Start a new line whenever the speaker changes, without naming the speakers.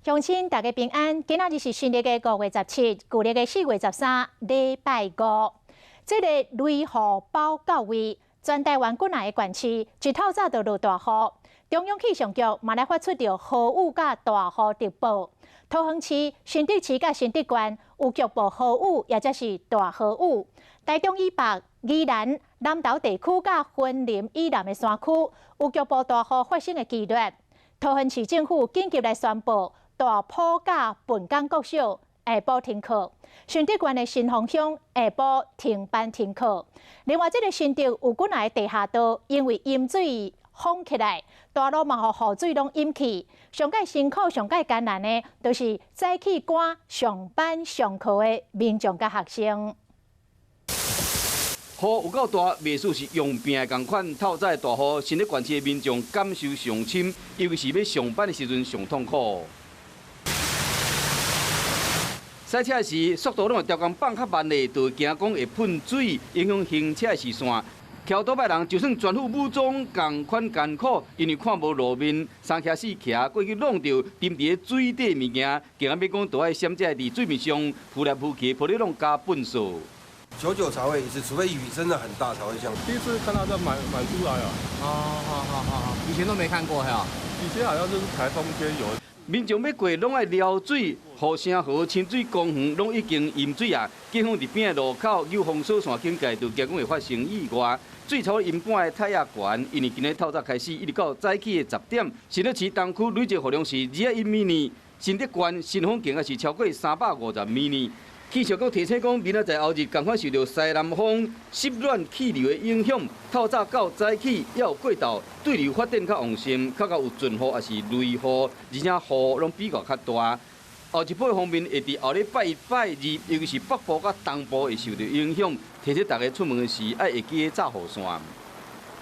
鄉親大家平安，今仔日是新曆的5月17，舊曆的4月13，禮拜五。這个雷雨包到位，全台灣幾若个縣市一透早就落大雨。中央氣象局嘛來發出著豪雨佮大雨特報。桃園市、新竹市佮新竹縣有局部豪雨，抑者是大豪雨。台中以北、宜蘭、南投地區佮雲林以南的山區有局部大雨發生的機率。桃園市政府緊急來宣布，大埔佮笨港國小下晡停課，新竹縣的新豐鄉下晡停班停課。另外，這个新竹有幾若个地下道，因為淹水封起來，大路嘛予雨水攏淹去。上蓋辛苦、上蓋艱難的，就是早起趕上班上課的民眾佮學生。
雨有夠大，袂輸是用拚的仝款。透早的大雨，新竹縣市的民眾感受上深，尤其是欲上班的時陣上痛苦。駛車時速度攏會調降放較慢的，就會驚講會噴水，影響行車的視線。騎歐多擺人就算全副武裝，仝款艱苦，因為看無路面，三騎四騎過去挵著沉佇水底物件，驚欲講都愛閃這佇水面上浮來浮去，玻璃攏加糞掃。
久久才會一次，除非雨真的很大才會這樣。
第一次看到這滿滿出來啊！
哦，好好好好，以前都沒看過，哈。
以前好像就是颱風天有。
民眾欲過攏愛撩水，護城河、親水公園攏已經淹水啊！警方佇邊的路口有封鎖線警戒，就驚講會發生意外。水草淹半的太陽園，因為今日透早開始一直到早起的10點，新竹市東區累計雨量是21 mm，新竹縣新豐縣也是超過350 mm。氣象局提醒講，明仔載後日仝款受著西南風濕暖氣流的影響，透早到早起猶有過晝對流發展較旺盛，較較有陣雨抑是雷雨，而且雨攏比較較大。後一波鋒面會佇後禮拜一、拜二，尤其是北部佮東部會受著影響，提醒大家出門時愛會記得罩雨傘。